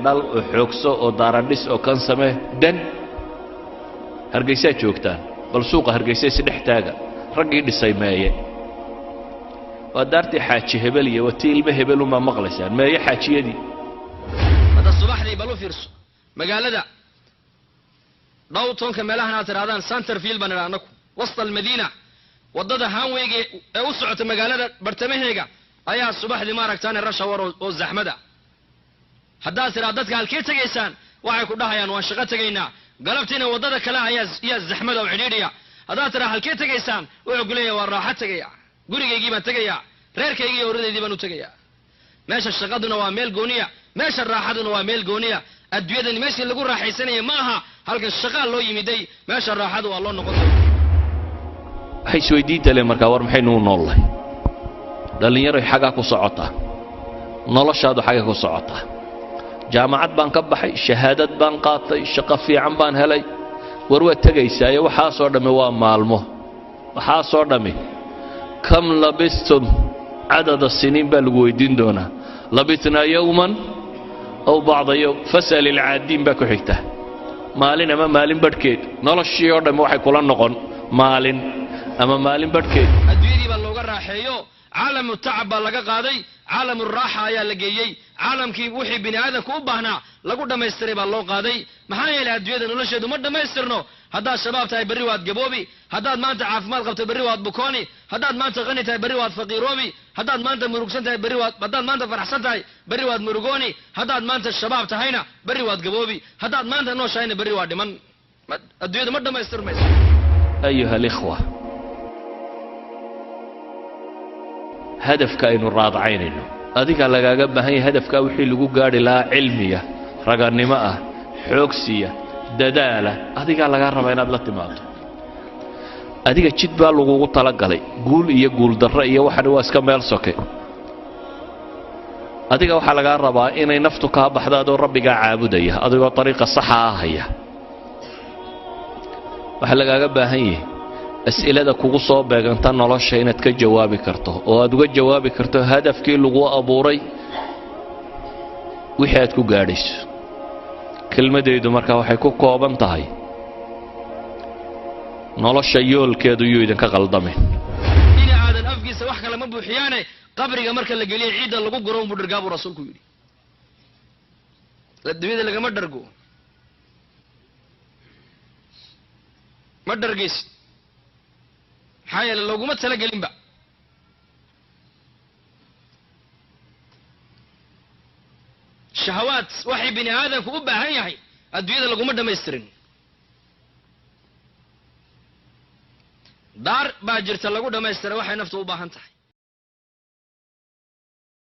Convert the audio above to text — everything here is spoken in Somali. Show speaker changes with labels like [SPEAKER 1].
[SPEAKER 1] dhal oo xoogso oo daaradhis oo kan samee. Dan Hargeysaa joogtaan, bal suuqa Hargeysa isdhex taaga, raggii dhisay meeye? Waa daartii Xaaji Hebel iyo waa tii ilmo Hebelunbaa maqlaysaan. Meeye xaajiyadii?
[SPEAKER 2] Hadda subaxdii bal u fiirso magaalada downtownka, meelahan aad tidhahdaan Centerville baan idhaa annaku, wasta almadiina, waddada highwayga ee u socota magaalada bartamaheega ayaa subaxdii maaragtaane rush hour oo zaxmada. Haddaad tidhaa dadka halkee tegaysaan, waxay ku dhahayaan waan shaqo tegaynaa. Galabtiina waddada kale ayaa yaa zaxmada oo cidhiidhiya. Haddaad tidhaa halkee tegaysaan, wuxuu ku leeyahay waan raaxo tegaya, gurigaygii baan tegayaa, reerkaygii iyo oradeydii baan u tegayaa. Meesha shaqaduna waa meel gooniya, meesha raaxaduna waa meel gooniya. Adduunyadani meeshii lagu raaxaysanaya ma aha. Halkan shaqaa loo yimiday, meesha raaxadu waa loo noqon doona.
[SPEAKER 1] Waxay isweydiinta le markaa, war maxaynu u noollahay? Dhallinyaroy, xagaa ku socotaa noloshaadu? Xagga ku socotaa? Jaamacad baan ka baxay, shahaadad baan qaatay, shaqo fiican baan helay. War waad tegaysaaye, waxaasoo dhammi waa maalmo, waxaasoo dhammi. كم لبثتم عدد سنين baa lagu weydiin doonaa. لبثنا يوما أو بعض يوم فاسأل العادين baa ku xigta. Maalin ama maalin badhkeed. Noloshii oo dhammi waxay kula noqon maalin ama maalin badhkeed.
[SPEAKER 2] Adduunyadii baa looga raaxeeyo, caalamu tacab baa laga qaaday, caalamu raaxa ayaa la geeyey. Caalamkii wixii bini aadamku u baahnaa lagu dhammaystiray baa loo qaaday. Maxaa yeelay, adduunyada nolosheedu ma dhammaystirno. Haddaad shabaab tahay, berri waad gaboobi. Haddaad maanta caafimaad qabto, berri waad bukooni. Haddaad maanta qani tahay, berri waad faqiiroobi. Haddaad maanta murugsan tahay, berri waad, haddaad maanta faraxsan tahay, berri waad murugooni. Haddaad maanta shabaab tahayna, berri waad gaboobi. Haddaad maanta nooshahayna, berri waa dhiman. Adduunyadu ma dhammaystirmayso.
[SPEAKER 1] أيها الإخوة, hadafka aynu raadacaynayno adiga lagaaga baahan yahay. Hadafkaa wixii lagu gaadhi lahaa, cilmiya, ragannimo ah, xoogsiya, dadaala, adigaa lagaa rabaa inaad la timaado. Adiga jid baa lagugu talagalay. Guul iyo guuldarro iyo waxani waa iska meel soke. Adiga waxaa lagaa rabaa inay naftu kaa baxdo adoo Rabbigaa caabudaya, adigoo ariiqa saxa ah haya. Waxaa lagaaga baahan yahay as'ilada kugu soo beeganta nolosha inaad ka jawaabi karto, oo aad uga jawaabi karto hadafkii lagu abuuray wixii aad ku gaadhayso. Kelmadaydu markaa waxay ku kooban tahay: nolosha yoolkeedu yuu idinka qaldamin.
[SPEAKER 2] Bini aadan afkiisa wax kale ma buuxiyaane, qabriga marka la geliyo ciidda lagu guro unbuu dhargaa, buu Rasuulku yidhi. Adduunyada lagama dhargo, ma dhargaysid, maxaa yeele looguma talagelinba. Shahawaad waxay bini aadamku u baahan yahay adduunyada laguma dhammaystirin. Daar baa jirta lagu dhammaystiray waxay naftu u baahan tahay.